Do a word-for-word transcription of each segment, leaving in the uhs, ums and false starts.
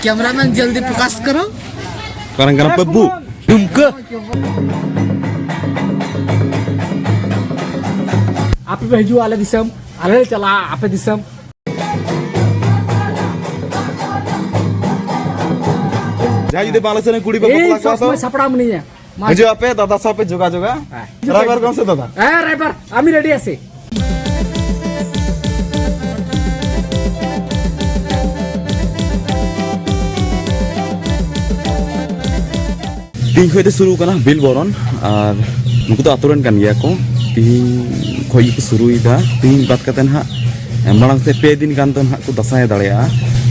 Cameramen, ᱡᱚᱞᱫᱤ focus ᱠᱟᱨᱚ᱾ ᱚᱠᱟᱨᱮᱱ ᱠᱟᱱᱟ ᱯᱮ ᱵᱩ? ᱰᱩᱢᱠᱟᱹ᱾ ᱟᱯᱮ ᱯᱮ ᱦᱤᱡᱩᱜᱼᱟ ᱟᱞᱮ ᱫᱤᱥᱚᱢ, ᱟᱞᱮ ᱞᱮ ᱪᱟᱞᱟᱜᱼᱟ ᱟᱯᱮ ᱫᱤᱥᱚᱢ᱾ ᱡᱟᱦᱟᱸᱭ ᱡᱩᱫᱤ ᱵᱟᱝᱞᱟᱫᱮᱥ ᱨᱮᱱ ᱠᱩᱲᱤ ᱯᱮ ᱤᱧ ᱵᱟᱯᱞᱟ ᱠᱚᱣᱟ ᱥᱚᱵ ᱛᱚ? ᱥᱚᱢᱚᱭ ᱥᱟᱯᱲᱟᱣ ᱢᱤᱱᱟᱹᱧᱟ᱾ ᱢᱟ ᱦᱤᱡᱩᱜ ᱟᱯᱮ, ᱫᱟᱫᱟ ᱥᱟᱶ ᱯᱮ ᱡᱳᱜᱟᱡᱳᱜᱟ᱾ ᱦᱮᱸ᱾ ᱨᱟᱭᱵᱟᱨ ᱠᱚᱢ ᱥᱮ ᱫᱟᱫᱟ? ᱦᱮᱸ, ᱨᱟᱭᱵᱟᱨ, ᱟᱢᱤ ᱨᱮᱰᱤ ᱟᱥᱮ᱾ ᱛᱤᱦᱤᱧ ᱠᱷᱚᱡ ᱫᱚ ᱥᱩᱨᱩ ᱠᱟᱱᱟ ᱵᱤᱞ ᱵᱚᱨᱚᱱ, ᱟᱨ ᱱᱩᱠᱩ ᱫᱚ ᱟᱛᱳ ᱨᱮᱱ ᱠᱟᱱ ᱜᱮᱭᱟ ᱠᱚ᱾ ᱛᱤᱦᱤᱧ ᱠᱷᱚᱡ ᱜᱮᱠᱚ ᱥᱩᱨᱩᱭᱮᱫᱟ᱾ ᱛᱤᱦᱤᱧ ᱵᱟᱫ ᱠᱟᱛᱮ ᱱᱟᱦᱟᱜ ᱢᱟᱲᱟᱝ ᱥᱮᱫ ᱯᱮ ᱫᱤᱱ ᱜᱟᱱ ᱫᱚ ᱱᱟᱦᱟᱜ ᱠᱚ ᱫᱟᱸᱥᱟᱭ ᱫᱟᱲᱮᱭᱟᱜᱼᱟ᱾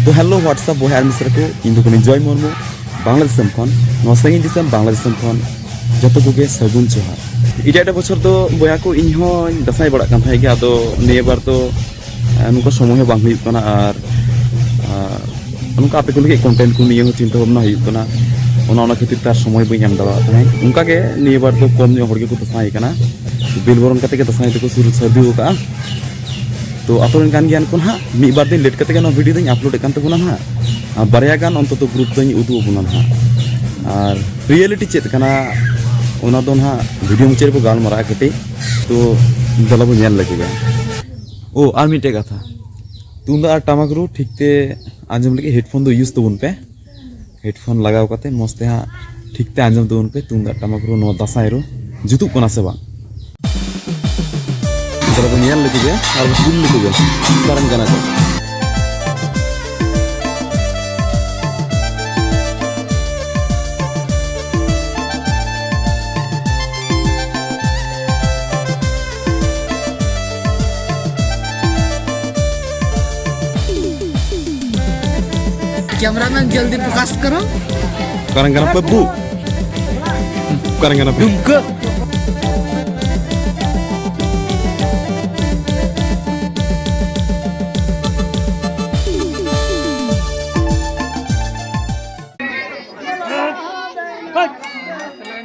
ᱛᱚ, hello WhatsApp ᱵᱚᱭᱦᱟ ᱟᱨ ᱢᱤᱥᱨᱟ ᱠᱚ, ᱤᱧ ᱫᱚ ᱠᱟᱹᱱᱟᱹᱧ ᱡᱚᱭ ᱢᱩᱨᱢᱩ, ᱵᱟᱝᱞᱟ ᱫᱤᱥᱚᱢ ᱠᱷᱚᱱ, ᱱᱚᱣᱟ ᱥᱟᱺᱜᱤᱧ ᱫᱤᱥᱚᱢ ᱵᱟᱝᱞᱟ ᱫᱤᱥᱚᱢ ᱠᱷᱚᱱ ᱡᱚᱛᱚ ᱠᱚᱜᱮ ᱥᱟᱹᱜᱩᱱ ᱡᱚᱦᱟᱨ᱾ ᱮᱴᱟᱜ ᱮᱴᱟᱜ ᱵᱚᱪᱷᱚᱨ ᱫᱚ ᱵᱚᱭᱦᱟ ᱠᱚ ᱤᱧ ᱦᱚᱸᱧ ᱫᱟᱸᱥᱟᱭ ᱵᱟᱲᱟᱜ ᱠᱟᱱ ᱛᱟᱦᱮᱸᱫ ᱜᱮ, ᱟᱫᱚ ᱱᱤᱭᱟᱹ ᱵᱟᱨ ᱫᱚ ᱟᱨ ᱱᱚᱝᱠᱟ ᱥᱚᱢᱚᱭ ᱦᱚᱸ ᱵᱟᱝ ᱦᱩᱭᱩᱜ ᱠᱟᱱᱟ, ᱟᱨ, ᱟᱨ ᱱᱚᱝᱠᱟ ᱟᱯᱮ ᱠᱚ ᱞᱟᱹᱜᱤᱫ content ᱠᱚ ᱱᱤᱭᱟᱹ ᱦᱚᱸ ᱪᱤᱱᱛᱟᱹ ᱵᱷᱟᱵᱽᱱᱟ ᱦᱩᱭᱩᱜ ᱠᱟᱱᱟ, ᱚᱱᱟ, ᱚᱱᱟ ᱠᱷᱟᱹᱛᱤᱨ ᱛᱮ ᱟᱨ ᱥᱚᱢᱚᱭ ᱵᱟᱹᱧ ᱮᱢ ᱫᱟᱲᱮᱭᱟᱜ ᱛᱟᱦᱮᱸᱫ᱾ ᱚᱱᱠᱟ ᱜᱮ ᱱᱤᱭᱟᱹ ᱵᱟᱨ ᱫᱚ ᱠᱚᱢ ᱧᱚᱜ ᱦᱚᱲ ᱜᱮᱠᱚ ᱫᱟᱸᱥᱟᱭ ᱠᱟᱱᱟ, ᱵᱤᱞ ᱵᱚᱨᱚᱱ ᱠᱟᱛᱮ ᱜᱮ ᱫᱟᱸᱥᱟᱭ ᱫᱚᱠᱚ ᱥᱩᱨᱩ ᱥᱟᱹᱨᱫᱤ ᱟᱠᱟᱫᱼᱟ᱾ ᱛᱚ, ᱟᱛᱳ ᱨᱮᱱ ᱠᱟᱱ ᱜᱮᱭᱟ ᱠᱚ ᱱᱟᱦᱟᱜ, ᱢᱤᱫ ᱵᱟᱨ ᱫᱤᱱ late ᱠᱟᱛᱮ ᱜᱮ ᱱᱚᱣᱟ video ᱫᱚᱧ upload ᱮᱫ ᱠᱟᱱ ᱛᱟᱵᱚᱱᱟ ᱱᱟᱦᱟᱜ, ᱟᱨ ᱵᱟᱨᱭᱟ ᱜᱟᱱ ᱚᱱᱛᱚᱛᱚ group ᱫᱚᱧ ᱩᱫᱩᱜ ᱟᱵᱚᱱᱟ ᱱᱟᱦᱟᱜ, ᱟᱨ reality ᱪᱮᱫ ᱠᱟᱱᱟ ᱚᱱᱟ ᱫᱚ ᱱᱟᱦᱟᱜ video ᱢᱩᱪᱟᱹᱫ ᱨᱮᱵᱚ ᱜᱟᱞᱢᱟᱨᱟᱜᱼᱟ ᱠᱟᱹᱴᱤᱡ᱾ ᱛᱚ, ᱫᱮᱞᱟ ᱵᱚ ᱧᱮᱞ ᱞᱮᱜᱮ ᱜᱮ᱾ ᱳ, ᱟᱨ ᱢᱤᱫᱴᱮᱡ ᱠᱟᱛᱷᱟ, ᱛᱩᱢᱫᱟᱜ ᱟᱨ ᱴᱟᱢᱟᱠ ᱨᱩ ᱴᱷᱤᱠ ᱛᱮ ᱟᱸᱡᱚᱢ ᱞᱟᱹᱜᱤᱫ headphone ᱫᱚ use ᱛᱟᱵᱚᱱ ᱯᱮ᱾ Headphone ᱞᱟᱜᱟᱣ ᱠᱟᱛᱮ ᱢᱚᱡᱽ ᱛᱮ ᱦᱟᱸᱜ ᱴᱷᱤᱠ ᱛᱮ ᱟᱸᱡᱚᱢ ᱛᱟᱵᱚᱱ ᱯᱮ, ᱛᱩᱢᱫᱟᱜ ᱴᱟᱢᱟᱠ ᱨᱩ ᱱᱚᱣᱟ ᱫᱟᱸᱥᱟᱭ ᱨᱩ ᱡᱩᱛᱩᱜ ᱠᱟᱱᱟ ᱥᱮ ᱵᱟᱝ᱾ ᱛᱟᱦᱞᱮ ᱵᱚᱱ ᱧᱮᱞ ᱞᱮᱜᱮ ᱜᱮ ᱟᱨ ᱵᱚᱱ ᱠᱩᱞ ᱞᱮᱠᱚ ᱜᱮ ᱚᱠᱟᱨᱮᱱ ᱠᱟᱱᱟ ᱠᱚ᱾ कैमरामैन जल्दी फोकस करो। Karang karang pebu. Karang karang pebu. Dungke. ᱟᱹᱰᱤ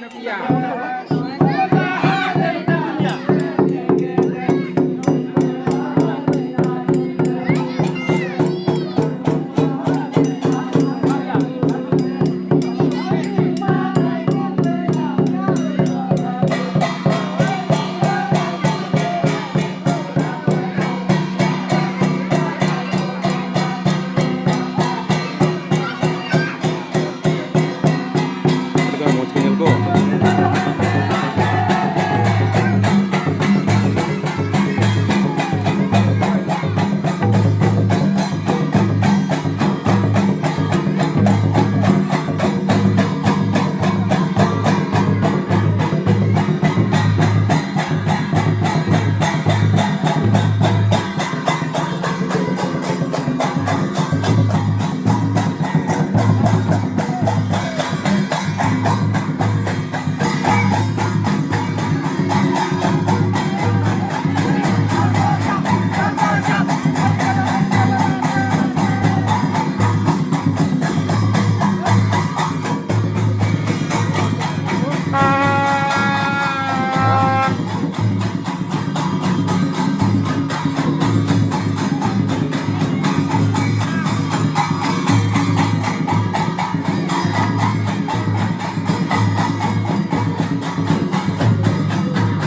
ᱢᱚᱡᱽ ᱠᱚ ᱧᱮᱞ ᱠᱚ᱾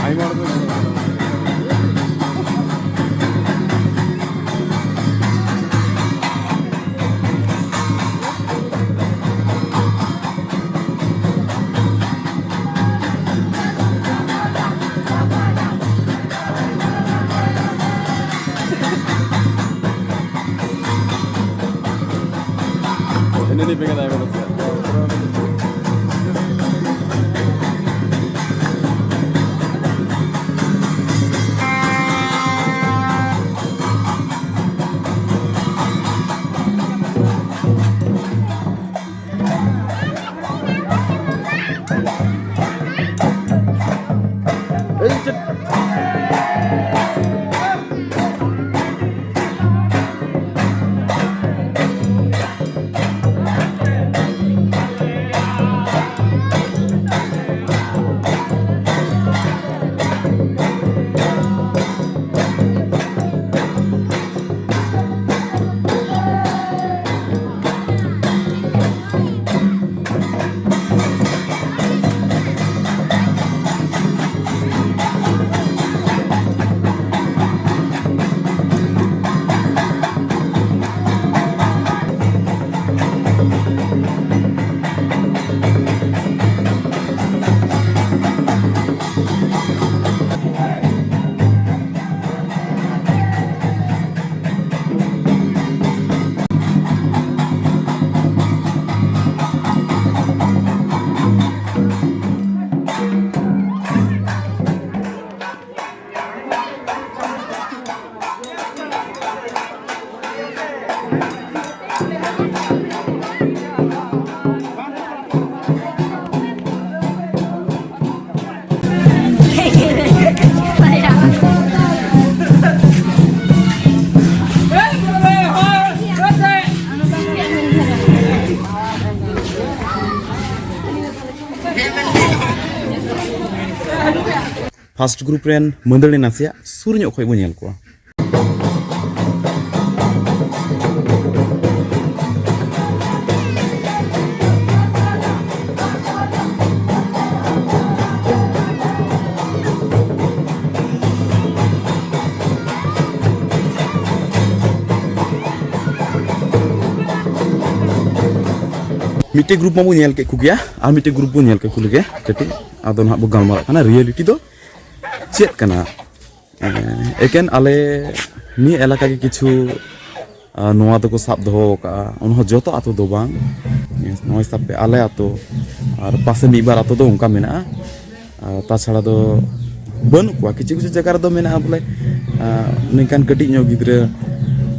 ᱟᱭᱢᱟ ᱦᱚᱲ ᱠᱚ ᱧᱟᱢᱚᱜ ᱠᱟᱱᱟ᱾ Ini nih pengen aja manusia. First group ᱨᱮᱱ ᱢᱟᱹᱫᱟᱹᱲᱤ ᱱᱟᱥᱮᱭᱟᱜ ᱥᱩᱨ ᱧᱚᱜ ᱠᱷᱚᱱ ᱵᱚᱱ ᱧᱮᱞ ᱠᱚᱣᱟ᱾ ᱢᱤᱫᱴᱮᱡ ᱜᱨᱩᱯ ᱢᱟᱵᱚ ᱧᱮᱞ ᱠᱮᱫ ᱠᱚᱜᱮᱭᱟ, ᱟᱨ ᱢᱤᱫᱴᱮᱡ ᱜᱨᱩᱯ ᱵᱚ ᱧᱮᱞ ᱠᱮᱫ ᱠᱚ ᱞᱮᱜᱮ ᱠᱟᱹᱴᱤᱡ᱾ ᱟᱫᱚ ᱱᱟᱦᱟᱜ ᱵᱚ ᱜᱟᱞᱢᱟᱨᱟᱜ ᱠᱟᱱᱟ ᱨᱤᱭᱮᱞᱤᱴᱤ ᱫᱚ ᱪᱮᱫ ᱠᱟᱱᱟ᱾ ᱮᱸ, ᱮᱠᱮᱱ ᱟᱞᱮ ᱱᱤᱭᱟᱹ ᱮᱞᱟᱠᱟ ᱜᱮ ᱠᱤᱪᱷᱩ, ᱟᱸ, ᱱᱚᱣᱟ ᱫᱚᱠᱚ ᱥᱟᱵ ᱫᱚᱦᱚ ᱟᱠᱟᱫᱼᱟ, ᱚᱱᱟ ᱦᱚᱸ ᱡᱚᱛᱚ ᱟᱛᱳ ᱫᱚ ᱵᱟᱝ᱾ ᱱᱚᱣᱟ ᱦᱤᱥᱟᱹᱵ ᱛᱮ ᱟᱞᱮ ᱟᱛᱳ ᱟᱨ ᱯᱟᱥᱮ ᱢᱤᱫ ᱵᱟᱨ ᱟᱛᱳ ᱫᱚ ᱚᱱᱠᱟ ᱢᱮᱱᱟᱜᱼᱟ᱾ ᱟᱨ ᱛᱟᱪᱷᱟᱲᱟ ᱫᱚ ᱵᱟᱹᱱᱩᱜ ᱠᱚᱣᱟ᱾ ᱠᱤᱪᱷᱩ ᱠᱤᱪᱷᱩ ᱡᱟᱭᱜᱟ ᱨᱮᱫᱚ ᱢᱮᱱᱟᱜᱼᱟ ᱵᱚᱞᱮ, ᱟᱸ, ᱱᱤᱝᱠᱟᱱ ᱠᱟᱹᱴᱤᱡ ᱧᱚᱜ ᱜᱤᱫᱽᱨᱟᱹ,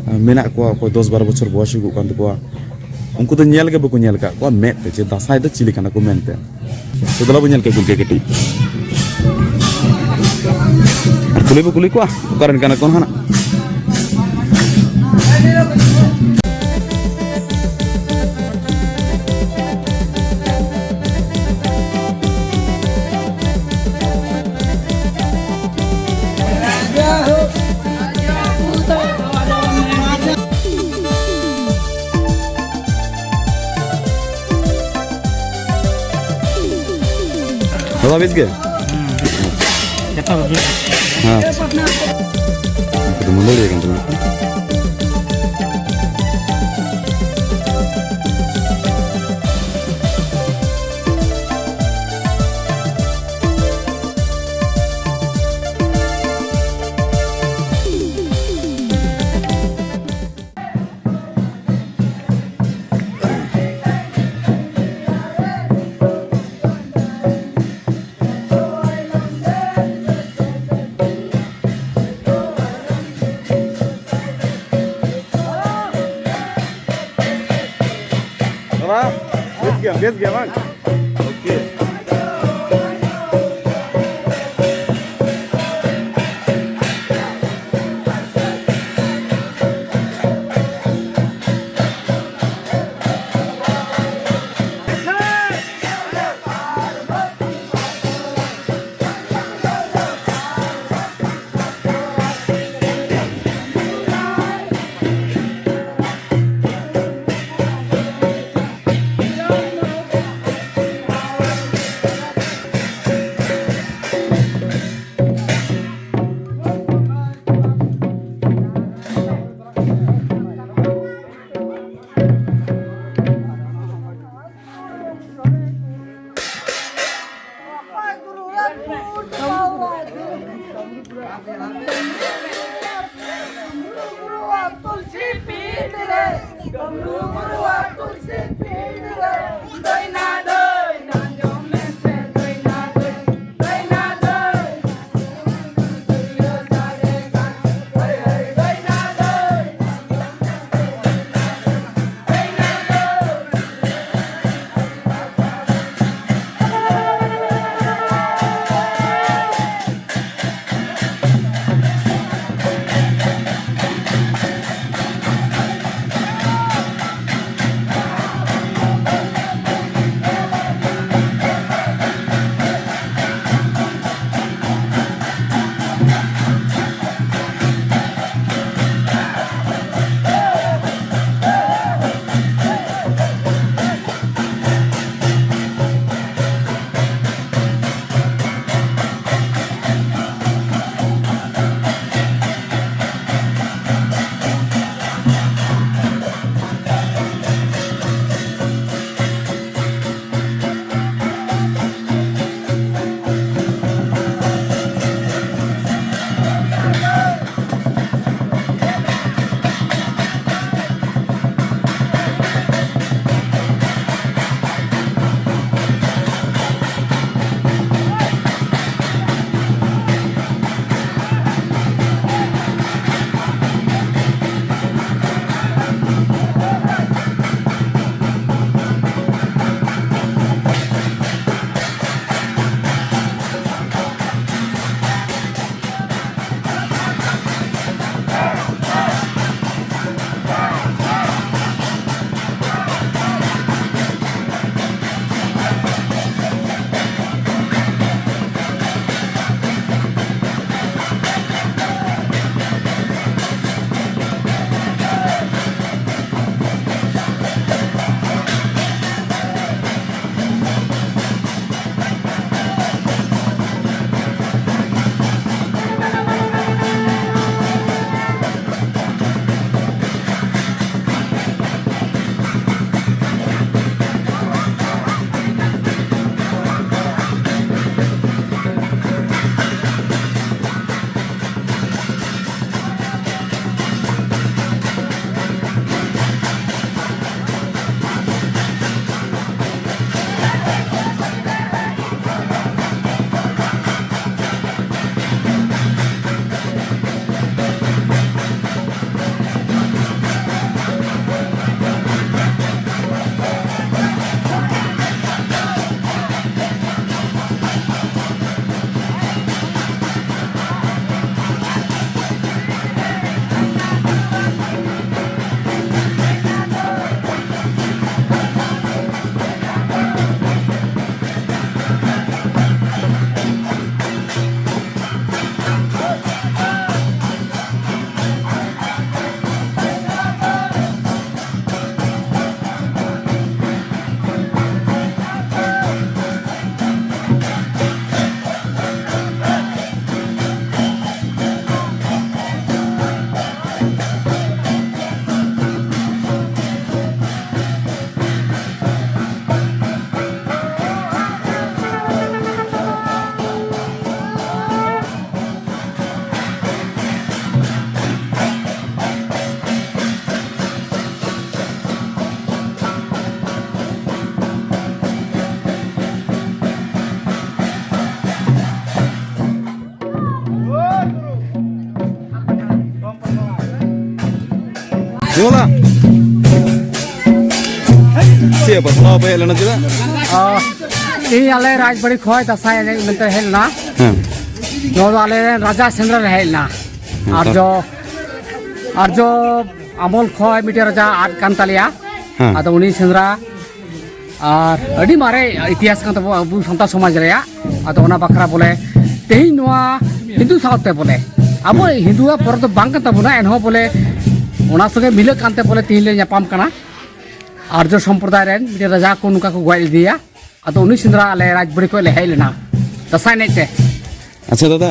ᱟᱸ, ᱢᱮᱱᱟᱜ ᱠᱚᱣᱟ, ᱚᱠᱚᱭ ᱫᱚᱥ ᱵᱟᱨᱚ ᱵᱚᱪᱷᱚᱨ ᱵᱚᱭᱚᱥ ᱦᱩᱭᱩᱜ ᱠᱟᱱ ᱛᱟᱠᱚᱣᱟ, ᱩᱱᱠᱩ ᱫᱚ ᱧᱮᱞ ᱜᱮ ᱵᱟᱠᱚ ᱧᱮᱞ ᱟᱠᱟᱫ ᱠᱚᱣᱟ ᱢᱮᱫ ᱛᱮ, ᱡᱮ ᱫᱟᱸᱥᱟᱭ ᱫᱚ ᱪᱤᱞᱤ ᱠᱟᱱᱟ ᱠᱚ ᱢᱮᱱᱛᱮ᱾ ᱛᱚ ᱫᱮᱞᱟ ᱵᱚᱱ ᱧᱮᱞ ᱠᱮᱫ ᱠᱚᱜᱮ ᱠᱟᱹᱴᱤᱡ᱾ ᱠᱩᱞᱤ ᱵᱚ ᱠᱩᱞᱤ ᱠᱚᱣᱟ, ᱚᱠᱟ ᱨᱮᱱ ᱠᱟᱱᱟ ᱠᱚ ᱱᱟᱦᱟᱜ᱾ ᱫᱟᱫᱟ, ᱵᱮᱥ ᱜᱮ? ᱦᱮᱸ᱾ ᱩᱱᱠᱩ ᱫᱚ ᱢᱟᱹᱫᱟᱹᱲᱤᱭᱟᱹ ᱠᱟᱱ ᱛᱟᱵᱚᱱᱟ᱾ ᱫᱟᱫᱟ, ᱵᱮᱥ ᱜᱮᱭᱟ, ᱵᱮᱥ ᱜᱮᱭᱟ ᱵᱟᱝ? ᱳᱠᱮ᱾ ᱛᱩᱞᱥᱤ ᱯᱤᱸᱰ ᱨᱮ, ᱰᱩᱢᱨᱩ ᱵᱩᱨᱩᱣᱟᱜ ᱛᱩᱞᱥᱤ ᱯᱤᱸᱰ ᱨᱮ, ᱫᱟᱹᱭᱱᱟ ᱫᱟᱹᱭ ᱟᱸᱡᱚᱢ ᱢᱮᱥᱮ, ᱫᱟᱹᱭᱱᱟ ᱫᱟᱹᱭ, ᱫᱟᱹᱭᱱᱟ ᱫᱟᱹᱭ, ᱫᱟᱹᱭᱱᱟ ᱫᱟᱹᱭ᱾ ᱜᱚᱞᱟ᱾ ᱪᱮᱫ ᱵᱟᱯᱞᱟ ᱵᱟᱯᱮ ᱦᱮᱡ ᱞᱮᱱᱟ ᱪᱮᱫᱟᱜ? ᱚ, ᱤᱧ ᱟᱞᱮ ᱨᱟᱡᱽᱵᱟᱲᱤ ᱠᱷᱚᱡ ᱫᱟᱸᱥᱟᱭ ᱮᱱᱮᱡ ᱢᱮᱱᱛᱮ ᱦᱮᱡ ᱞᱮᱱᱟ᱾ ᱦᱮᱸ᱾ ᱱᱚᱣᱟ ᱫᱚ ᱟᱞᱮ ᱨᱮᱱ ᱨᱟᱡᱟ ᱥᱮᱸᱫᱽᱨᱟ ᱞᱮ ᱦᱮᱡ ᱞᱮᱱᱟ᱾ ᱦᱮᱸ, ᱟᱨᱡᱚ, ᱟᱨᱡᱚ ᱟᱢᱚᱞ ᱠᱷᱚᱡ ᱢᱤᱫᱴᱮᱱ ᱨᱟᱡᱟ ᱟᱫ ᱠᱟᱱ ᱛᱟᱞᱮᱭᱟ᱾ ᱦᱮᱸ᱾ ᱟᱫᱚ ᱩᱱᱤ ᱥᱮᱸᱫᱽᱨᱟ ᱟᱨ ᱟᱹᱰᱤ ᱢᱟᱨᱮ ᱤᱛᱤᱦᱟᱥ ᱠᱟᱱ ᱛᱟᱵᱚᱱᱟ ᱟᱵᱚ ᱥᱟᱱᱛᱟᱲ ᱥᱚᱢᱟᱡᱽ ᱨᱮᱭᱟᱜ᱾ ᱟᱫᱚ ᱚᱱᱟ ᱵᱟᱠᱷᱨᱟ ᱵᱚᱞᱮ ᱛᱮᱦᱮᱧ ᱱᱚᱣᱟ ᱦᱤᱱᱫᱩ ᱥᱟᱶᱛᱮ ᱵᱚᱞᱮ ᱟᱵᱚ ᱦᱤᱱᱫᱩᱣᱟᱜ ᱯᱚᱨᱚᱵᱽ ᱫᱚ ᱵᱟᱝ ᱠᱟᱱ ᱛᱟᱵᱚᱱᱟ, ᱮᱱᱦᱚᱸ ᱵᱚᱞᱮ ᱚᱱᱟ ᱥᱚᱸᱜᱮ ᱢᱤᱞᱟᱹᱜ ᱠᱟᱱᱛᱮ ᱵᱚᱞᱮ ᱛᱮᱦᱮᱧ ᱞᱮ ᱧᱟᱯᱟᱢ ᱠᱟᱱᱟ᱾ ᱟᱨᱡᱚ ᱥᱚᱢᱯᱨᱚᱫᱟᱭ ᱨᱮᱱ ᱢᱤᱫᱴᱮᱱ ᱨᱟᱡᱟ ᱠᱚ ᱱᱚᱝᱠᱟ ᱠᱚ ᱜᱚᱡ ᱞᱮᱫᱮᱭᱟ᱾ ᱟᱫᱚ ᱩᱱᱤ ᱥᱮᱸᱫᱽᱨᱟ ᱟᱞᱮ ᱨᱟᱡᱽᱵᱟᱲᱤ ᱠᱷᱚᱱ ᱞᱮ ᱦᱮᱡ ᱞᱮᱱᱟ ᱫᱟᱸᱥᱟᱭ ᱮᱱᱮᱡ ᱛᱮ᱾ ᱟᱪᱪᱷᱟ ᱫᱟᱫᱟ,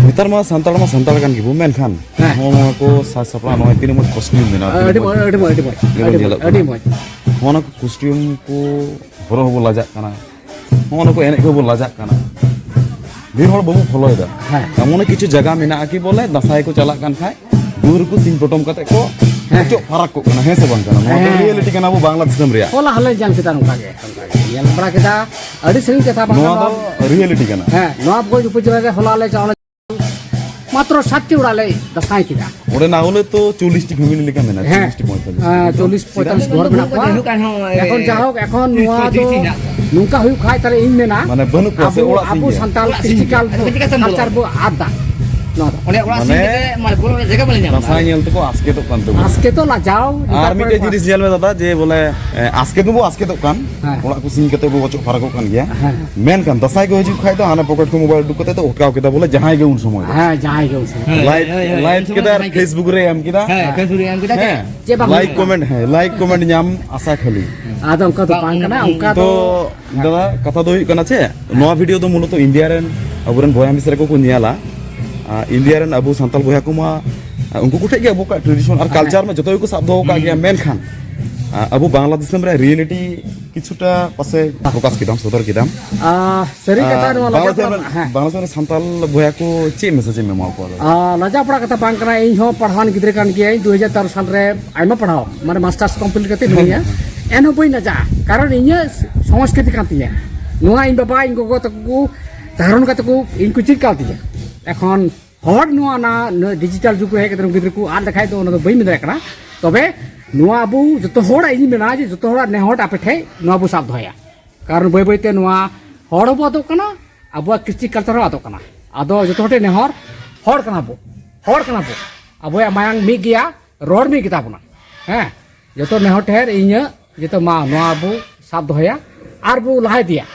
ᱱᱮᱛᱟᱨ ᱢᱟ ᱥᱟᱱᱛᱟᱲ ᱢᱟ ᱥᱟᱱᱛᱟᱲ ᱠᱟᱱ ᱜᱮᱵᱚ, ᱢᱮᱱᱠᱷᱟᱱ ᱦᱮᱸ᱾ ᱱᱚᱜᱼᱚ ᱱᱚᱣᱟ ᱠᱚ ᱥᱟᱡᱽ ᱥᱟᱯᱲᱟᱣ ᱱᱚᱜᱼᱚᱭ ᱛᱤᱱᱟᱹᱜ ᱢᱚᱡᱽ ᱠᱚᱥᱴᱤᱭᱩᱢ ᱢᱮᱱᱟᱜᱼᱟ, ᱟᱹᱰᱤ ᱛᱤᱱᱟᱹᱜ ᱢᱚᱡᱽ, ᱟᱹᱰᱤ ᱢᱚᱡᱽ, ᱟᱹᱰᱤ ᱢᱚᱡᱽ, ᱜᱮᱵᱚᱱ ᱟᱹᱰᱤ ᱧᱮᱞᱚᱜ ᱢᱚᱡᱽ, ᱠᱟᱱᱟ᱾ ᱟᱹᱰᱤ ᱢᱚᱡᱽ᱾ ᱱᱚᱜᱼᱚ ᱱᱚᱣᱟ ᱠᱚ ᱠᱚᱥᱴᱤᱭᱩᱢ ᱠᱚ ᱦᱚᱨᱚᱜ ᱦᱚᱸᱵᱚ ᱞᱟᱡᱟᱜ ᱠᱟᱱᱟ, ᱱᱚᱜᱼᱚ ᱱᱚᱣᱟ ᱠᱚ ᱮᱱᱮᱡ ᱠᱚᱵᱚ ᱞᱟᱡᱟᱜ ᱠᱟᱱᱟ, ᱰᱷᱮᱨ ᱦᱚᱲ ᱵᱟᱵᱚ ᱯᱷᱚᱞᱳᱭᱮᱫᱟ᱾ ᱦᱮᱸ᱾ ᱮᱢᱚᱱ ᱠᱤᱪᱷᱩ ᱡᱟᱭᱜᱟ ᱢᱮᱱᱟᱜᱼᱟ ᱠᱤ ᱵᱚᱞᱮ ᱫᱟᱸᱥᱟᱭ ᱠᱚ ᱪᱟᱞᱟᱜ ᱠᱟᱱ ᱠᱷᱟᱡ ᱫᱩᱣᱟᱹᱨ ᱠᱚ ᱥᱤᱧ ᱯᱚᱴᱚᱢ ᱠᱟᱛᱮ ᱠᱚ ᱦᱮᱸ᱾ ᱚᱪᱚᱜ ᱯᱷᱟᱨᱟᱠ ᱠᱚᱜ ᱠᱟᱱᱟ, ᱦᱮᱸ ᱥᱮ ᱵᱟᱝ ᱠᱟᱱᱟ? ᱱᱚᱣᱟ ᱫᱚ ᱦᱮᱸ᱾ ᱨᱤᱭᱮᱞᱤᱴᱤ ᱠᱟᱱᱟ ᱟᱵᱚ ᱵᱟᱝᱞᱟ ᱫᱤᱥᱚᱢ ᱨᱮᱭᱟᱜ᱾ ᱦᱚᱞᱟ ᱦᱚᱸᱞᱮ ᱧᱮᱞ ᱠᱮᱫᱟ ᱱᱚᱝᱠᱟ ᱜᱮ, ᱚᱱᱠᱟ ᱜᱮ ᱧᱮᱞ ᱵᱟᱲᱟ ᱠᱮᱫᱟ᱾ ᱟᱹᱰᱤ ᱥᱟᱺᱜᱤᱧ ᱠᱟᱛᱷᱟ ᱵᱟᱝ ᱱᱚᱣᱟ ᱠᱟᱱᱟ᱾ ᱫᱚ ᱨᱤᱭᱮᱞᱤᱴᱤ ᱠᱟᱱᱟ᱾ ᱦᱮᱸ, ᱱᱚᱣᱟ ᱵᱷᱚᱸᱡᱽ ᱩᱯᱚᱡᱮᱞᱟ ᱨᱮ ᱦᱚᱞᱟ ᱞᱮ ᱪᱟᱞᱟᱣ ᱞᱮᱱᱟ, ᱢᱟᱛᱨᱚ ᱥᱟᱛ ᱴᱤ ᱚᱲᱟᱜ ᱞᱮ ᱫᱟᱸᱥᱟᱭ ᱠᱮᱫᱟ᱾ ᱚᱸᱰᱮ ᱱᱟ ᱦᱚᱞᱮ ᱛᱚ ᱪᱚᱞᱞᱤᱥ ᱴᱤ ᱯᱷᱮᱢᱤᱞᱤ ᱞᱮᱠᱟ ᱢᱮᱱᱟᱜᱼᱟ, ᱦᱮᱸ᱾ ᱪᱚᱞᱞᱤᱥ ᱴᱤ ᱯᱚᱸᱭᱛᱟᱞᱞᱤᱥ᱾ ᱟᱸ, ᱪᱚᱞᱞᱤᱥ ᱯᱚᱸᱭᱛᱟᱞᱞᱤᱥ ᱜᱷᱚᱨ ᱢᱮᱱᱟᱜ ᱠᱚᱣᱟ᱾ ᱡᱟᱭᱦᱳᱠ, ᱟᱨᱦᱚᱸ, ᱮ, ᱮᱠᱷᱚᱱ ᱡᱟᱭᱦᱳᱠ, ᱮᱠᱷᱚᱱ ᱱᱚᱣᱟ ᱫᱚ ᱱᱚᱝᱠᱟ ᱦᱩᱭᱩᱜ ᱠᱷᱟᱡ ᱛᱟᱦᱞᱮ ᱤᱧ ᱢᱮᱱᱟ, ᱢᱟᱱᱮ ᱵᱟᱹᱱᱩᱜ ᱠᱚᱣᱟ ᱥᱮ ᱟᱵᱚ, ᱚᱲᱟᱜ ᱥᱤᱧ ᱟᱵᱚ ᱜᱮ᱾ ᱥᱟᱱᱛᱟᱲ ᱚᱲᱟᱜ ᱥᱤᱧ ᱜᱮ᱾ ᱠᱨᱤᱥᱴᱤᱠᱟᱞ ᱠᱟᱞᱪᱟᱨ ᱵᱚ ᱟᱫ ᱫᱟ᱾ ᱱᱚᱣᱟ ᱫᱚ᱾ ᱚᱸᱰᱮ ᱚᱲᱟᱜ ᱥᱤᱧ ᱢᱟᱱᱮ ᱠᱟᱛᱮ ᱢᱟ ᱵᱚᱞᱚ ᱨᱮᱭᱟᱜ ᱡᱟᱭᱜᱟ ᱵᱟᱞᱮ ᱧᱟᱢ ᱮᱫᱟ᱾ ᱫᱟᱸᱥᱟᱭ ᱧᱮᱞ ᱛᱮᱠᱚ ᱟᱥᱠᱮᱛᱚᱜ ᱠᱟᱱ ᱛᱟᱵᱚᱱᱟ᱾ ᱟᱥᱠᱮᱛᱚᱜ, ᱞᱟᱡᱟᱣ, ᱟᱨ ᱱᱮᱛᱟᱨ ᱢᱤᱫᱴᱮᱡ ᱠᱚᱨᱮ ᱡᱤᱱᱤᱥ ᱧᱮᱞ ᱢᱮ ᱫᱟᱫᱟ, ᱡᱮ ᱵᱚᱞᱮ, ᱮ, ᱟᱥᱠᱮᱛ ᱦᱚᱸᱵᱚ ᱟᱥᱠᱮᱛᱚᱜ ᱠᱟᱱ, ᱦᱮᱸ᱾ ᱚᱲᱟᱜ ᱠᱚ ᱥᱤᱧ ᱠᱟᱛᱮ ᱵᱚ ᱚᱪᱚᱜ ᱯᱷᱟᱨᱟᱠᱚᱜ ᱠᱟᱱ ᱜᱮᱭᱟ᱾ ᱦᱮᱸ᱾ ᱢᱮᱱᱠᱷᱟᱱ ᱫᱟᱸᱥᱟᱭ ᱠᱚ ᱦᱤᱡᱩᱜ ᱠᱷᱟᱡ ᱫᱚ ᱦᱟᱱᱮ ᱯᱚᱠᱮᱴ ᱠᱷᱚᱱ ᱢᱳᱵᱟᱭᱤᱞ ᱩᱰᱩᱠ ᱠᱟᱛᱮ ᱫᱚ ᱚᱴᱠᱟᱣ ᱠᱮᱫᱟ ᱵᱚᱞᱮ ᱡᱟᱦᱟᱸᱭ ᱜᱮ ᱩᱱ ᱥᱚᱢᱚᱭ ᱫᱚ᱾ ᱦᱮᱸ, ᱡᱟᱦᱟᱸᱭ ᱜᱮ ᱩᱱ ᱥᱚᱢᱚᱭ᱾ ᱦᱮᱸ, ᱞᱟᱭᱤᱵᱷ, ᱦᱮᱸ, ᱦᱮᱸ, ᱞᱟᱭᱤᱵᱷ ᱩᱱ ᱥᱚᱢᱚᱭ ᱠᱮᱫᱟ ᱟᱨ ᱡᱟᱦᱟᱸᱭ ᱜᱮ᱾ ᱯᱷᱮᱥᱵᱩᱠ ᱨᱮ ᱮᱢ ᱠᱮᱫᱟ᱾ ᱦᱮᱸ, ᱦᱮᱸ᱾ ᱯᱷᱮᱥᱵᱩᱠ ᱨᱮ ᱮᱢ ᱠᱮᱫᱟ, ᱦᱮᱸ᱾ ᱪᱮᱫ ᱵᱟᱝ ᱞᱟᱭᱤᱠ ᱦᱩᱭᱩᱜᱼᱟ? ᱠᱚᱢᱮᱱᱴ, ᱦᱮᱸ, ᱞᱟᱭᱤᱠ ᱠᱚᱢᱮᱱᱴ ᱧᱟᱢ ᱟᱥᱟ ᱠᱷᱟᱹᱞᱤ᱾ ᱟᱫᱚ ᱚᱱᱠᱟ ᱫᱚ ᱵᱟᱝ ᱠᱟᱱᱟ, ᱚᱱᱠᱟ ᱛᱚ, ᱫᱚ ᱫᱟᱫᱟ, ᱠᱟᱛᱷᱟ ᱫᱚ ᱦᱩᱭᱩᱜ ᱠᱟᱱᱟ ᱪᱮᱫ, ᱱᱚᱣᱟ ᱵᱷᱤᱰᱤᱭᱳ ᱫᱚ ᱢᱩᱞᱚᱛᱚ ᱤᱱᱰᱤᱭᱟ ᱨᱮᱱ ᱟᱵᱚᱨᱮᱱ ᱵᱚᱭᱦᱟ ᱢᱤᱥᱨᱟ ᱠᱚᱠᱚ ᱧᱮᱞᱟ᱾ ᱟᱨ ᱤᱱᱰᱤᱭᱟ ᱨᱮᱱ ᱟᱵᱚ ᱥᱟᱱᱛᱟᱲ ᱵᱚᱭᱦᱟ ᱠᱚᱢᱟ, ᱟᱨ ᱩᱱᱠᱩ ᱠᱚᱴᱷᱮᱡ ᱜᱮ ᱟᱵᱚ ᱠᱚᱣᱟᱜ ᱴᱨᱮᱰᱤᱥᱚᱱ ᱟᱨ ᱦᱮᱸ᱾ ᱠᱟᱞᱪᱟᱨ ᱢᱟ ᱡᱚᱛᱚ ᱜᱮᱠᱚ ᱥᱟᱵ ᱫᱚᱦᱚ ᱠᱟᱜ ᱜᱮᱭᱟ, ᱦᱩᱸ᱾ ᱢᱮᱱᱠᱷᱟᱱ, ᱟᱨ ᱟᱵᱚ ᱵᱟᱝᱞᱟᱫᱮᱥ ᱨᱮ ᱨᱤᱭᱮᱞᱤᱴᱤ ᱠᱤᱪᱷᱩᱴᱟ ᱯᱟᱥᱮ ᱯᱷᱳᱠᱟᱥ ᱠᱮᱫᱟᱢ, ᱥᱚᱫᱚᱨ ᱠᱮᱫᱟᱢ᱾ ᱟᱨ ᱥᱟᱹᱨᱤ ᱠᱟᱛᱷᱟ ᱟᱨ ᱱᱚᱣᱟ ᱞᱟᱡᱟᱣ ᱵᱟᱝᱞᱟᱫᱮᱥ ᱯᱟᱲᱟᱜ ᱨᱮᱱ, ᱠᱟᱱᱟ᱾ ᱦᱮᱸ᱾ ᱵᱟᱝᱞᱟᱫᱮᱥ ᱨᱮᱱ ᱥᱟᱱᱛᱟᱲ ᱵᱚᱭᱦᱟ ᱠᱚ ᱪᱮᱫ ᱢᱮᱥᱮᱡᱽ ᱮᱢ ᱮᱢᱟ ᱠᱚᱣᱟ? ᱟᱨ ᱞᱟᱡᱟᱣ ᱯᱟᱲᱟᱜ ᱠᱟᱛᱷᱟ ᱵᱟᱝ ᱠᱟᱱᱟ, ᱤᱧ ᱦᱚᱸ ᱯᱟᱲᱦᱟᱣᱟᱱ ᱜᱤᱫᱽᱨᱟᱹ ᱠᱟᱱ ᱜᱤᱭᱟᱹᱧ, ᱫᱩ ᱦᱟᱡᱟᱨ ᱛᱮᱨᱚ ᱥᱟᱞ ᱨᱮ ᱟᱭᱢᱟ ᱯᱟᱲᱦᱟᱣ, ᱢᱟᱱᱮ ᱢᱟᱥᱴᱟᱨᱥ ᱠᱚᱢᱯᱞᱤᱴ ᱠᱟᱛᱮ ᱦᱮᱸ᱾ ᱢᱤᱱᱟᱹᱧᱟ᱾ ᱮᱱᱦᱚᱸ ᱵᱟᱹᱧ ᱞᱟᱡᱟᱜᱼᱟ, ᱠᱟᱨᱚᱱ ᱤᱧᱟᱹᱜ ᱥᱚᱝᱥᱠᱨᱤᱛᱤ ᱠᱟᱱ ᱛᱤᱧᱟᱹ᱾ ᱱᱚᱣᱟ ᱤᱧ ᱵᱟᱵᱟ, ᱤᱧ ᱜᱚᱜᱚ ᱛᱟᱠᱚ ᱠᱚ ᱫᱷᱟᱨᱚᱱ ᱠᱟᱛᱮ ᱠᱚ, ᱤᱧ ᱠᱚ ᱪᱮᱫ ᱠᱟᱣᱫᱤᱧᱟ᱾ ᱮᱠᱷᱚᱱ ᱦᱚᱲ ᱱᱚᱣᱟ ᱚᱱᱟ ᱰᱤᱡᱤᱴᱟᱞ ᱡᱩᱜᱽ ᱨᱮ ᱦᱮᱡ ᱠᱟᱛᱮ ᱜᱤᱫᱽᱨᱟᱹ ᱠᱚ ᱟᱫ ᱞᱮᱠᱷᱟᱡ ᱫᱚ ᱚᱱᱟ ᱫᱚ ᱵᱟᱹᱧ ᱢᱮᱱ ᱫᱟᱲᱮᱭᱟᱜ ᱠᱟᱱᱟ᱾ ᱛᱚᱵᱮ ᱱᱚᱣᱟ ᱟᱵᱚ ᱡᱚᱛᱚ ᱦᱚᱲᱟᱜ ᱤᱧ ᱢᱮᱱᱟ ᱡᱮ ᱡᱚᱛᱚ ᱦᱚᱲᱟᱜ ᱱᱮᱦᱚᱨ ᱟᱯᱮ ᱴᱷᱮᱡ ᱱᱚᱣᱟ ᱵᱚ ᱥᱟᱵ ᱫᱚᱦᱚᱭᱟ, ᱠᱟᱨᱚᱱ ᱵᱟᱹᱭ ᱵᱟᱹᱭ ᱛᱮ ᱱᱚᱣᱟ ᱦᱚᱲ ᱦᱚᱸᱵᱚ ᱟᱫᱚᱜ ᱠᱟᱱᱟ, ᱟᱵᱚᱣᱟᱜ ᱠᱨᱤᱥᱴᱤ ᱠᱟᱞᱪᱟᱨ ᱦᱚᱸ ᱟᱫᱚᱜ ᱠᱟᱱᱟ᱾ ᱟᱫᱚ ᱡᱚᱛᱚ ᱦᱚᱲ ᱴᱷᱮᱡ ᱱᱮᱦᱚᱨ, ᱦᱚᱲ ᱠᱟᱱᱟ ᱵᱚ, ᱦᱚᱲ ᱠᱟᱱᱟ ᱵᱚ, ᱟᱵᱚᱣᱟᱜ ᱢᱟᱭᱟᱝ ᱢᱤᱫ ᱜᱮᱭᱟ, ᱨᱚᱲ ᱢᱤᱫ ᱜᱮᱛᱟ ᱵᱚᱱᱟ᱾ ᱦᱮᱸ, ᱡᱚᱛᱚ ᱱᱮᱦᱚᱨ ᱴᱷᱮᱱ ᱤᱧᱟᱹᱜ ᱡᱚᱛᱚ ᱢᱟ ᱱᱚᱣᱟ ᱵᱚ ᱥᱟᱵ ᱫᱚᱦᱚᱭᱟ ᱟᱨ ᱵᱚ ᱞᱟᱦᱟ ᱤᱫᱤᱭᱟ᱾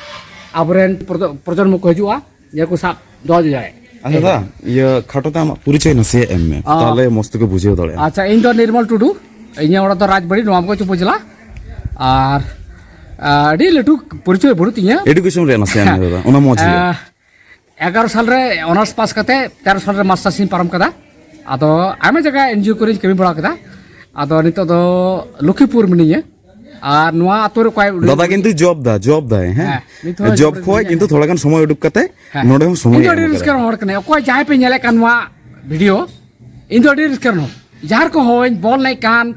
ᱟᱵᱚᱨᱮᱱ ᱯᱨᱚᱡᱚ-, ᱯᱨᱚᱡᱚᱱᱢᱚ ᱠᱚ ᱦᱤᱡᱩᱜᱼᱟ, ᱡᱮ ᱠᱚ ᱥᱟᱵ ᱫᱚᱦᱚ ᱫᱟᱲᱮᱭᱟᱜᱼᱟ᱾ ᱟᱪᱪᱷᱟ ᱫᱟ, ᱤᱭᱟᱹ ᱠᱷᱟᱴᱚ ᱛᱮ ᱟᱢᱟᱜ ᱯᱚᱨᱤᱪᱚᱭ ᱱᱟᱥᱮᱭᱟᱜ ᱮᱢ ᱢᱮ, ᱟ, ᱛᱟᱦᱞᱮ ᱢᱚᱡᱽ ᱛᱮᱠᱚ ᱵᱩᱡᱷᱟᱹᱣ ᱫᱟᱲᱮᱭᱟᱜᱼᱟ᱾ ᱟᱪᱪᱷᱟ, ᱤᱧ ᱫᱚ ᱱᱤᱨᱢᱚᱞ ᱴᱩᱰᱩ, ᱤᱧᱟᱹᱜ ᱚᱲᱟᱜ ᱫᱚ ᱨᱟᱡᱽᱵᱟᱲᱤ, ᱱᱚᱣᱟ ᱢᱚᱠᱚᱡ ᱩᱯᱚᱡᱮᱞᱟ᱾ ᱟᱨ, ᱟ, ᱟᱹᱰᱤ ᱞᱟᱹᱴᱩ ᱯᱚᱨᱤᱪᱚᱭ ᱵᱟᱹᱱᱩᱜ ᱛᱤᱧᱟᱹ᱾ ᱮᱰᱩᱠᱮᱥᱚᱱ ᱨᱮᱭᱟᱜ ᱱᱟᱥᱮᱭᱟᱜ ᱮᱢ ᱢᱮ ᱫᱟᱫᱟ, ᱚᱱᱟ ᱢᱚᱡᱽ ᱦᱩᱭᱩᱜᱼᱟ᱾ ᱟ, ᱮᱜᱟᱨᱚ ᱥᱟᱞ ᱨᱮ ᱚᱱᱟᱨᱥ ᱯᱟᱥ ᱠᱟᱛᱮ ᱛᱮᱨᱚ ᱥᱟᱞ ᱨᱮ ᱢᱟᱥᱴᱟᱨᱥ ᱤᱧ ᱯᱟᱨᱚᱢ ᱠᱟᱫᱟ᱾ ᱟᱫᱚ ᱟᱭᱢᱟ ᱡᱟᱭᱜᱟ ᱮᱱᱡᱤᱭᱳ ᱠᱚᱨᱮᱧ ᱠᱟᱹᱢᱤ ᱵᱟᱲᱟ ᱠᱮᱫᱟ᱾ ᱟᱫᱚ ᱱᱤᱛᱚᱜ ᱫᱚ ᱞᱚᱠᱠᱷᱤᱯᱩᱨ ᱢᱤᱱᱟᱹᱧᱟ᱾ ᱟᱨ ᱱᱚᱣᱟ ᱟᱛᱳ ᱨᱮ ᱚᱠᱚᱭ ᱩᱰᱩᱠ ᱫᱟᱫᱟ ᱠᱤᱱᱛᱩ ᱡᱚᱵ ᱫᱟ, ᱡᱚᱵ ᱫᱟᱭ, ᱦᱮᱸ᱾ ᱦᱮᱸ, ᱱᱤᱛ ᱦᱚᱸ ᱡᱚᱵ ᱡᱚᱵ ᱠᱷᱚᱡ ᱨᱮ ᱠᱤᱱᱛᱩ ᱢᱮᱱᱟᱭᱟ᱾ ᱛᱷᱚᱲᱟ ᱜᱟᱱ ᱥᱚᱢᱚᱭ ᱩᱰᱩᱠ ᱠᱟᱛᱮ ᱦᱮᱸ᱾ ᱱᱚᱰᱮ ᱦᱚᱸ ᱥᱚᱢᱚᱭ ᱤᱧ ᱫᱚ ᱮᱢ ᱟᱹᱰᱤ ᱠᱟᱫᱟ᱾ ᱨᱟᱹᱥᱠᱟᱹ ᱨᱮᱱ ᱦᱚᱲ ᱠᱟᱱᱟᱧ᱾ ᱚᱠᱚᱭ ᱡᱟᱦᱟᱸᱭ ᱯᱮ ᱧᱮᱞᱮᱫ ᱠᱟᱱ ᱱᱚᱣᱟ ᱵᱷᱤᱰᱤᱭᱳ, ᱤᱧ ᱫᱚ ᱟᱹᱰᱤ ᱨᱟᱹᱥᱠᱟᱹ ᱨᱮᱱ ᱦᱚᱲ᱾ ᱡᱟᱦᱟᱸ ᱨᱮᱠᱚ ᱦᱚᱸᱧ ᱵᱚᱞ ᱮᱱᱮᱡ ᱠᱟᱱ,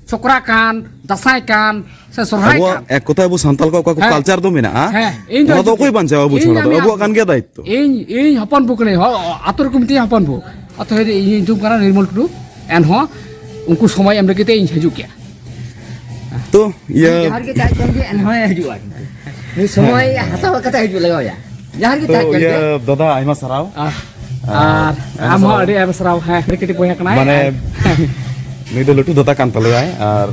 ᱥᱚᱠᱨᱟ ᱠᱟᱱ, ᱫᱟᱸᱥᱟᱭ ᱠᱟᱱ, ᱥᱮ ᱥᱚᱨᱦᱟᱭ ᱟᱵᱚᱣᱟᱜ ᱠᱟᱱ᱾ ᱮᱠ ᱠᱚᱛᱷᱟ ᱟᱵᱚ ᱥᱟᱱᱛᱟᱲ ᱠᱚᱣᱟᱜ ᱚᱠᱟ ᱠᱚ ᱦᱮᱸ᱾ ᱠᱟᱞᱪᱟᱨ ᱫᱚ ᱢᱮᱱᱟᱜᱼᱟ, ᱦᱮᱸ, ᱤᱧ ᱫᱚ ᱚᱱᱟ ᱫᱚ ᱦᱤᱡᱩᱜ ᱚᱠᱚᱭ ᱜᱤᱧ᱾ ᱵᱟᱧᱪᱟᱣᱟ ᱟᱵᱚ ᱤᱧ ᱪᱷᱟᱲᱟ ᱫᱚ? ᱟᱢ ᱟᱵᱚᱣᱟᱜ ᱠᱟᱱ ᱜᱮᱭᱟ ᱫᱟᱭᱤᱛᱛᱚ᱾ ᱤᱧ, ᱤᱧ ᱦᱚᱯᱚᱱ ᱵᱩ ᱠᱟᱹᱱᱟᱹᱧ, ᱦᱚ-, ᱟᱛᱳ ᱨᱮᱠᱚ ᱢᱤᱛᱟᱹᱧᱟ ᱦᱚᱯᱚᱱ ᱵᱩ᱾ ᱚᱛᱷᱚᱪᱚ ᱤᱧ ᱧᱩᱛᱩᱢ ᱠᱟᱱᱟ ᱱᱤᱨᱢᱚᱞ ᱴᱩᱰᱩ᱾ ᱮᱱᱦᱚᱸ ᱩᱱᱠᱩ ᱥᱚᱢᱚᱭ ᱮᱢ ᱞᱟᱹᱜᱤᱫ ᱛᱮ ᱤᱧ ᱦᱤᱡᱩᱜ ᱜᱮᱭᱟ᱾ ᱛᱚ, ᱤᱭᱟᱹ ᱡᱟᱦᱟᱸ ᱨᱮᱜᱮ ᱪᱟᱞᱟᱜ ᱠᱟᱱ ᱜᱮ, ᱮᱱᱦᱚᱸ ᱦᱤᱡᱩᱜᱼᱟ᱾ ᱩᱱᱤ ᱥᱚᱢᱚᱭ ᱦᱟᱛᱟᱣ ᱠᱟᱛᱮ ᱦᱤᱡᱩᱜ ᱞᱟᱜᱟᱣ ᱮᱭᱟ᱾ ᱡᱟᱦᱟᱸ ᱨᱮᱜᱮ ᱛᱚ, ᱪᱟᱞᱟᱜ ᱠᱟᱱ ᱤᱭᱟᱹ ᱜᱮ᱾ ᱫᱟᱫᱟ, ᱟᱭᱢᱟ ᱥᱟᱨᱦᱟᱣ᱾ ᱟᱨ, ᱟᱨ ᱟᱨ ᱟᱭᱢᱟ ᱟᱢ ᱦᱚᱸ ᱥᱟᱨᱦᱟᱣ᱾ ᱟᱹᱰᱤ ᱟᱭᱢᱟ ᱥᱟᱨᱦᱟᱣ᱾ ᱦᱮᱸ, ᱟᱹᱰᱤ ᱠᱟᱹᱴᱤᱡ ᱵᱚᱭᱦᱟ ᱠᱟᱱᱟᱭ᱾ ᱢᱟᱱᱮ, ᱟᱨ ᱱᱩᱭ ᱫᱚ ᱞᱟᱹᱴᱩ ᱫᱟᱫᱟ ᱠᱟᱱ ᱛᱟᱞᱮᱭᱟᱭ᱾ ᱟᱨ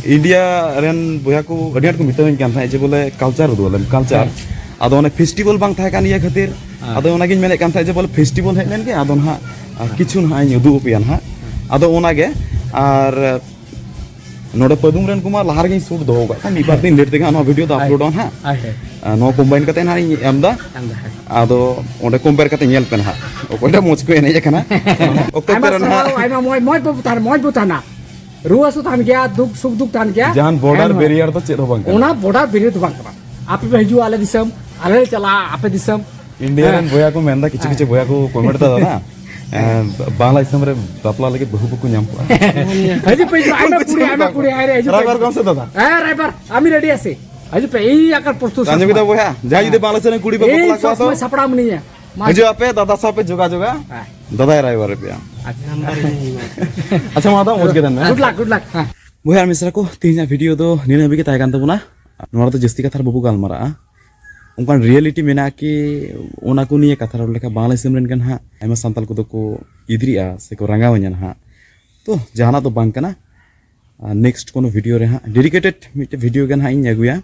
ᱤᱱᱰᱤᱭᱟ ᱨᱮᱱ ᱵᱚᱭᱦᱟ ᱠᱚ ᱟᱹᱰᱤ ᱟᱸᱴ ᱠᱚ ᱢᱮᱛᱟᱣᱟᱹᱧ ᱠᱟᱱ ᱛᱟᱦᱮᱸᱫ ᱡᱮ, ᱵᱚᱞᱮ, ᱠᱟᱞᱪᱟᱨ ᱩᱫᱩᱜ ᱟᱞᱮᱢ, ᱠᱟᱞᱪᱟᱨ᱾ ᱦᱮᱸ᱾ ᱟᱫᱚ ᱚᱱᱮ ᱯᱷᱮᱥᱴᱤᱵᱷᱟᱞ ᱵᱟᱝ ᱛᱟᱦᱮᱸ ᱠᱟᱱ ᱤᱭᱟᱹ ᱠᱷᱟᱹᱛᱤᱨ, ᱦᱮᱸ᱾ ᱟᱫᱚ ᱚᱱᱟᱜᱤᱧ ᱢᱮᱱᱮᱫ ᱠᱟᱱ ᱛᱟᱦᱮᱸᱫ ᱡᱮ, ᱵᱚᱞᱮ, ᱯᱷᱮᱥᱴᱤᱵᱷᱟᱞ ᱦᱮᱡ ᱞᱮᱱ ᱜᱮ, ᱟᱫᱚ ᱱᱟᱦᱟᱜ, ᱟᱨ, ᱠᱤᱪᱷᱩ ᱱᱟᱦᱟᱜ ᱤᱧ ᱩᱫᱩᱜ ᱟᱯᱮᱭᱟ ᱱᱟᱦᱟᱜ᱾ ᱟᱫᱚ ᱚᱱᱟᱜᱮ, ᱟᱨ ᱱᱚᱰᱮ ᱯᱟᱹᱫᱩᱢ ᱨᱮᱱ ᱠᱚᱢᱟ ᱞᱟᱦᱟ ᱨᱮᱜᱮᱧ ᱥᱩᱴ ᱫᱚᱦᱚ ᱟᱠᱟᱫ ᱠᱚᱣᱟ, ᱢᱤᱫ ᱵᱟᱨ ᱫᱤᱱ ᱞᱮᱴ ᱛᱮᱜᱮ ᱦᱟᱸᱜ ᱱᱚᱣᱟ ᱵᱷᱤᱰᱤᱭᱳ ᱫᱚ ᱦᱳᱭ᱾ ᱟᱯᱞᱳᱰᱚᱜᱼᱟ ᱦᱟᱸᱜ᱾ ᱦᱳᱭ, ᱦᱳᱭ᱾ ᱟᱨ ᱱᱚᱣᱟ ᱠᱚᱢᱵᱟᱭᱤᱱ ᱠᱟᱛᱮ ᱦᱟᱸᱜ ᱤᱧ ᱮᱢ ᱮᱫᱟ᱾ ᱮᱢ ᱮᱫᱟ, ᱦᱳᱭ᱾ ᱟᱫᱚ ᱚᱸᱰᱮ ᱠᱚᱢᱯᱮᱭᱟᱨ ᱠᱟᱛᱮ ᱧᱮᱞ ᱯᱮ ᱱᱟᱦᱟᱜ, ᱚᱠᱚᱭᱴᱟᱜ ᱢᱚᱡᱽ ᱠᱚ ᱮᱱᱮᱡ ᱠᱟᱱᱟ᱾ ᱚᱠᱛᱚ ᱟᱭᱢᱟ ᱯᱮ ᱨᱮ ᱥᱟᱨᱦᱟᱣ, ᱱᱟᱦᱟᱜ᱾ ᱟᱭᱢᱟ ᱢᱚᱡᱽ, ᱢᱚᱡᱽ ᱵᱚ ᱛᱟᱦᱮᱱᱟ, ᱢᱚᱡᱽ ᱵᱚ ᱛᱟᱦᱮᱱᱟ᱾ ᱨᱩᱣᱟᱹ ᱦᱟᱹᱥᱩ ᱛᱟᱦᱮᱱ ᱜᱮᱭᱟ, ᱫᱩᱠ ᱥᱩᱠ ᱫᱩᱠ ᱛᱟᱦᱮᱱ ᱜᱮᱭᱟ᱾ ᱡᱟᱦᱟᱱ ᱵᱚᱨᱰᱟᱨ ᱮᱱᱦᱚᱸ ᱵᱮᱨᱤᱭᱟᱨ ᱫᱚ ᱪᱮᱫ ᱦᱚᱸ ᱵᱟᱝ ᱠᱟᱱᱟ᱾ ᱚᱱᱟ ᱵᱚᱨᱰᱟᱨ ᱵᱮᱨᱤᱭᱟᱨ ᱫᱚ ᱵᱟᱝ ᱠᱟᱱᱟ᱾ ᱟᱯᱮ ᱯᱮ ᱦᱤᱡᱩᱜᱼᱟ ᱟᱞᱮ ᱫᱤᱥᱚᱢ, ᱟᱞᱮ ᱞᱮ ᱪᱟᱞᱟᱜᱼᱟ ᱟᱯᱮ ᱫᱤᱥᱚᱢ᱾ ᱤᱱᱰᱤᱭᱟ ᱨᱮᱱ ᱦᱮᱸ᱾ ᱵᱚᱭᱦᱟ ᱠᱚ ᱢᱮᱱᱫᱟ, ᱠᱤᱪᱷᱩ ᱠᱤᱪᱷᱩ ᱦᱮᱸ᱾ ᱵᱚᱭᱦᱟ ᱠᱚ ᱠᱚᱢᱮᱱᱴ ᱫᱟ, ᱫᱟᱫᱟ, ᱮᱸ, ᱵᱟᱝᱞᱟ ᱫᱤᱥᱚᱢ ᱨᱮ ᱵᱟᱯᱞᱟ ᱞᱟᱹᱜᱤᱫ ᱵᱟᱹᱦᱩ ᱵᱟᱠᱚ ᱧᱟᱢ ᱠᱚᱣᱟ᱾ ᱦᱤᱡᱩᱜ ᱯᱮ, ᱦᱤᱡᱩᱜ ᱯᱮ, ᱟᱭᱢᱟ ᱩᱱᱠᱩ ᱠᱩᱲᱤ, ᱪᱮᱫ ᱟᱭᱢᱟ ᱠᱩᱲᱤ, ᱦᱟᱭ ᱨᱮ, ᱦᱤᱡᱩᱜ ᱯᱮ, ᱨᱟᱭᱵᱟᱨ ᱦᱤᱡᱩᱜ ᱯᱮ᱾ ᱠᱚᱢ ᱥᱮ ᱫᱟᱫᱟ? ᱦᱮᱸ, ᱨᱟᱭᱵᱟᱨ, ᱟᱢᱤ ᱨᱮᱰᱤ ᱟᱥᱮ? ᱦᱤᱡᱩᱜ ᱯᱮ, ᱤᱧ ᱟᱠᱟᱨ ᱯᱨᱚᱥᱛᱩᱛ ᱟᱸᱡᱚᱢ ᱠᱮᱫᱟ ᱥᱟᱯᱲᱟᱣ᱾ ᱵᱚᱭᱦᱟ? ᱡᱟᱦᱟᱸᱭ ᱡᱩᱫᱤ ᱦᱮᱸ᱾ ᱵᱟᱝᱞᱟ ᱫᱤᱥᱚᱢ ᱨᱮᱱ ᱠᱩᱲᱤ ᱵᱟᱠᱚ ᱤᱧ ᱵᱟᱯᱞᱟ ᱠᱚᱣᱟ ᱥᱚᱵ ᱛᱚ? ᱥᱚᱢᱚᱭ ᱥᱟᱯᱲᱟᱣ ᱢᱤᱱᱟᱹᱧᱟ᱾ ᱦᱤᱡᱩᱜ ᱟᱯᱮ, ᱫᱟᱫᱟ ᱥᱟᱶ ᱯᱮ ᱡᱳᱜᱟᱡᱳᱜᱟ᱾ ᱦᱮᱸ᱾ ᱫᱟᱫᱟᱭ ᱨᱟᱭᱵᱟᱨ ᱯᱮᱭᱟ᱾ ᱟᱪᱪᱷᱟ᱾ ᱱᱟᱢᱵᱟᱨ ᱤᱧ ᱮᱢᱟᱢᱟ᱾ ᱟᱪᱪᱷᱟ, ᱢᱟ ᱫᱚ ᱢᱚᱡᱽ ᱜᱮ ᱛᱟᱦᱮᱱ ᱢᱮ᱾ ᱜᱩᱰ ᱞᱟᱠ, ᱜᱩᱰ ᱞᱟᱠ᱾ ᱦᱮᱸ᱾ ᱵᱚᱭᱦᱟ ᱟᱨ ᱢᱤᱥᱨᱟ ᱠᱚ, ᱛᱮᱦᱮᱧᱟᱜ ᱵᱷᱤᱰᱤᱭᱳ ᱫᱚ ᱱᱤᱱᱟᱹᱜ ᱦᱟᱹᱵᱤᱡ ᱜᱮ ᱛᱟᱦᱮᱸ ᱠᱟᱱ ᱛᱟᱵᱚᱱᱟ᱾ ᱱᱚᱣᱟ ᱨᱮᱫᱚ ᱡᱟᱹᱥᱛᱤ ᱠᱟᱛᱷᱟ ᱨᱮ ᱵᱟᱵᱚ ᱜᱟᱞᱢᱟᱨᱟᱜᱼᱟ᱾ ᱚᱱᱠᱟᱱ ᱨᱤᱭᱮᱞᱤᱴᱤ ᱢᱮᱱᱟᱜᱼᱟ ᱠᱤ, ᱚᱱᱟ ᱠᱚ ᱱᱤᱭᱮ ᱠᱟᱛᱷᱟ ᱨᱚᱲ ᱞᱮᱠᱷᱟᱱ ᱵᱟᱝᱞᱟ ᱫᱤᱥᱚᱢ ᱨᱮᱱ ᱜᱮ ᱱᱟᱦᱟᱜ ᱟᱭᱢᱟ ᱥᱟᱱᱛᱟᱞ ᱠᱚᱫᱚ ᱠᱚ ᱤᱫᱽᱨᱤᱜᱼᱟ ᱥᱮ ᱠᱚ ᱨᱟᱸᱜᱟᱣ ᱤᱧᱟ ᱱᱟᱦᱟᱜ᱾ ᱛᱚ, ᱡᱟᱦᱟᱱᱟᱜ ᱫᱚ ᱵᱟᱝ ᱠᱟᱱᱟ᱾ ᱟᱨ ᱱᱮᱠᱥᱴ ᱠᱳᱱᱳ ᱵᱷᱤᱰᱤᱭᱳ ᱨᱮ ᱦᱟᱸᱜ ᱰᱮᱰᱤᱠᱮᱴᱮᱰ ᱢᱤᱫᱴᱮᱱ ᱵᱷᱤᱰᱤᱭᱳ ᱜᱮ ᱦᱟᱸᱜ ᱤᱧ ᱟᱹᱜᱩᱭᱟ᱾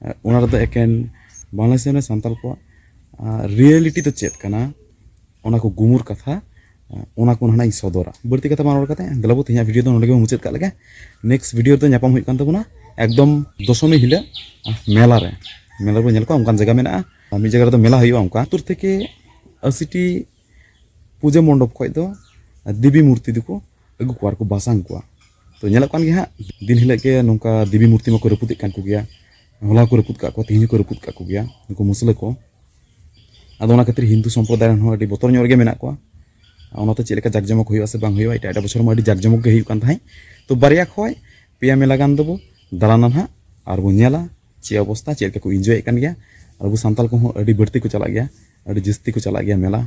ᱟᱨ ᱚᱱᱟ ᱨᱮᱫᱚ ᱮᱠᱮᱱ ᱵᱟᱝᱞᱟᱫᱮᱥ ᱨᱮ ᱥᱟᱱᱛᱟᱲ ᱠᱚᱣᱟᱜ, ᱟᱨ ᱨᱤᱭᱮᱞᱤᱴᱤ ᱫᱚ ᱪᱮᱫ ᱠᱟᱱᱟ, ᱚᱱᱟ ᱠᱚ ᱜᱩᱢᱩᱨ ᱠᱟᱛᱷᱟ, ᱟᱨ ᱚᱱᱟ ᱠᱚ ᱱᱟᱦᱟᱜ ᱤᱧ ᱥᱚᱫᱚᱨᱟ᱾ ᱵᱟᱹᱲᱛᱤ ᱠᱟᱛᱷᱟ ᱵᱟᱝ ᱨᱚᱲ ᱠᱟᱛᱮ, ᱫᱮᱞᱟ ᱵᱚ, ᱛᱮᱦᱮᱧᱟᱜ ᱵᱷᱤᱰᱤᱭᱳ ᱫᱚ ᱱᱚᱰᱮ ᱜᱮᱵᱚᱱ ᱢᱩᱪᱟᱹᱫ ᱠᱟᱜ ᱞᱮᱜᱮ᱾ ᱱᱮᱠᱥᱴ ᱵᱷᱤᱰᱤᱭᱳ ᱨᱮᱫᱚ ᱧᱟᱯᱟᱢ ᱦᱩᱭᱩᱜ ᱠᱟᱱ ᱛᱟᱵᱚᱱᱟ ᱮᱠᱫᱚᱢ ᱫᱚᱥᱚᱢᱤ ᱦᱤᱞᱳᱜ, ᱟᱨ ᱢᱮᱞᱟ ᱨᱮ, ᱢᱮᱞᱟ ᱨᱮᱵᱚᱱ ᱧᱮᱞ ᱠᱚᱣᱟ᱾ ᱚᱱᱠᱟᱱ ᱡᱟᱭᱜᱟ ᱢᱮᱱᱟᱜᱼᱟ, ᱟᱨ ᱢᱤᱫ ᱡᱟᱭᱜᱟ ᱨᱮᱫᱚ ᱢᱮᱞᱟ ᱦᱩᱭᱩᱜᱼᱟ᱾ ᱚᱱᱠᱟ ᱥᱚᱛᱛᱚᱨ ᱛᱷᱮᱠᱮ ᱟᱥᱤᱴᱤ ᱯᱩᱡᱟᱹ ᱢᱚᱱᱰᱚᱯ ᱠᱷᱚᱡ ᱫᱚ ᱫᱮᱵᱤ ᱢᱩᱨᱛᱤ ᱫᱚᱠᱚ ᱟᱹᱜᱩ ᱠᱚᱣᱟ ᱟᱨ ᱠᱚ ᱵᱟᱥᱟᱝ ᱠᱚᱣᱟ᱾ ᱛᱚ, ᱧᱮᱞᱚᱜ ᱠᱟᱱ ᱜᱮᱭᱟ ᱦᱟᱸᱜ, ᱫᱤᱱ ᱦᱤᱞᱳᱜ ᱜᱮ ᱱᱚᱝᱠᱟ ᱫᱮᱵᱤ ᱢᱩᱨᱛᱤ ᱢᱟᱠᱚ ᱨᱟᱹᱯᱩᱫᱮᱫ ᱠᱟᱱ ᱠᱚᱜᱮᱭᱟ᱾ ᱦᱚᱞᱟ ᱦᱚᱸᱠᱚ ᱨᱟᱹᱯᱩᱫ ᱠᱟᱜ ᱠᱚᱣᱟ, ᱛᱮᱦᱮᱧ ᱦᱚᱸᱠᱚ ᱨᱟᱹᱯᱩᱫ ᱠᱟᱜ ᱠᱚᱜᱮᱭᱟ ᱱᱩᱠᱩ ᱢᱩᱥᱞᱟᱹ ᱠᱚ᱾ ᱟᱫᱚ ᱚᱱᱟ ᱠᱷᱟᱹᱛᱤᱨ ᱦᱤᱱᱫᱩ ᱥᱚᱢᱯᱨᱚᱫᱟᱭ ᱨᱮᱱ ᱦᱚᱸ ᱟᱹᱰᱤ ᱵᱚᱛᱚᱨ ᱧᱚᱜ ᱨᱮᱜᱮ ᱢᱮᱱᱟᱜ ᱠᱚᱣᱟ᱾ ᱚᱱᱟᱛᱮ ᱪᱮᱫ ᱞᱮᱠᱟ ᱡᱟᱠ ᱡᱚᱢᱚᱠ ᱦᱩᱭᱩᱜᱼᱟ ᱥᱮ ᱵᱟᱝ ᱦᱩᱭᱩᱜᱼᱟ, ᱮᱴᱟᱜ ᱮᱴᱟᱜ ᱵᱚᱪᱷᱚᱨ ᱢᱟ ᱟᱹᱰᱤ ᱡᱟᱠ ᱡᱚᱢᱚᱠ ᱜᱮ ᱦᱩᱭᱩᱜ ᱠᱟᱱ ᱛᱟᱦᱮᱸᱫ᱾ ᱛᱚ, ᱵᱟᱨᱭᱟ ᱠᱷᱚᱡ ᱯᱮᱭᱟ ᱢᱮᱞᱟ ᱜᱟᱱ ᱫᱚᱵᱚ ᱫᱟᱬᱟᱱᱟ ᱱᱟᱦᱟᱜ ᱟᱨ ᱵᱚ ᱧᱮᱞᱟ ᱪᱮᱫ ᱚᱵᱚᱥᱛᱟ, ᱪᱮᱫ ᱞᱮᱠᱟ ᱠᱚ ᱤᱱᱡᱚᱭᱮᱫ ᱠᱟᱱ ᱜᱮᱭᱟ᱾ ᱟᱨ ᱟᱵᱚ ᱥᱟᱱᱛᱟᱲ ᱠᱚᱦᱚᱸ ᱟᱹᱰᱤ ᱵᱟᱹᱲᱛᱤ ᱠᱚ ᱪᱟᱞᱟᱜ ᱜᱮᱭᱟ, ᱟᱹᱰᱤ ᱡᱟᱹᱥᱛᱤ ᱠᱚ ᱪᱟᱞᱟᱜ ᱜᱮᱭᱟ ᱢᱮᱞᱟ᱾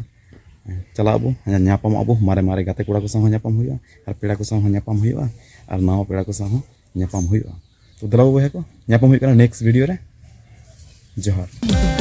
ᱪᱟᱞᱟᱜ ᱟᱵᱚ, ᱧᱟᱯᱟᱢᱚᱜ ᱟᱵᱚ, ᱢᱟᱨᱮ ᱢᱟᱨᱮ ᱜᱟᱛᱮ ᱠᱚᱲᱟ ᱠᱚ ᱥᱟᱶ ᱦᱚᱸ ᱧᱟᱯᱟᱢ ᱦᱩᱭᱩᱜᱼᱟ ᱟᱨ ᱯᱮᱲᱟ ᱠᱚ ᱥᱟᱶ ᱦᱚᱸ ᱧᱟᱯᱟᱢ ᱦᱩᱭᱩᱜᱼᱟ ᱟᱨ ᱱᱟᱣᱟ ᱯᱮᱲᱟ ᱠᱚ ᱥᱟᱶ ᱦᱚᱸ ᱧᱟᱯᱟᱢ ᱦᱩᱭᱩᱜᱼᱟ᱾ ᱛᱚ, ᱫᱮᱞᱟ ᱵᱚᱭᱦᱟ ᱠᱚ, ᱧᱟᱯᱟᱢ ᱦᱩᱭᱩᱜ ᱠᱟᱱᱟ ᱱᱮᱠᱥᱴ ᱵᱷᱤᱰᱤᱭᱳ ᱨᱮ᱾ ᱡᱚᱦᱟᱨ᱾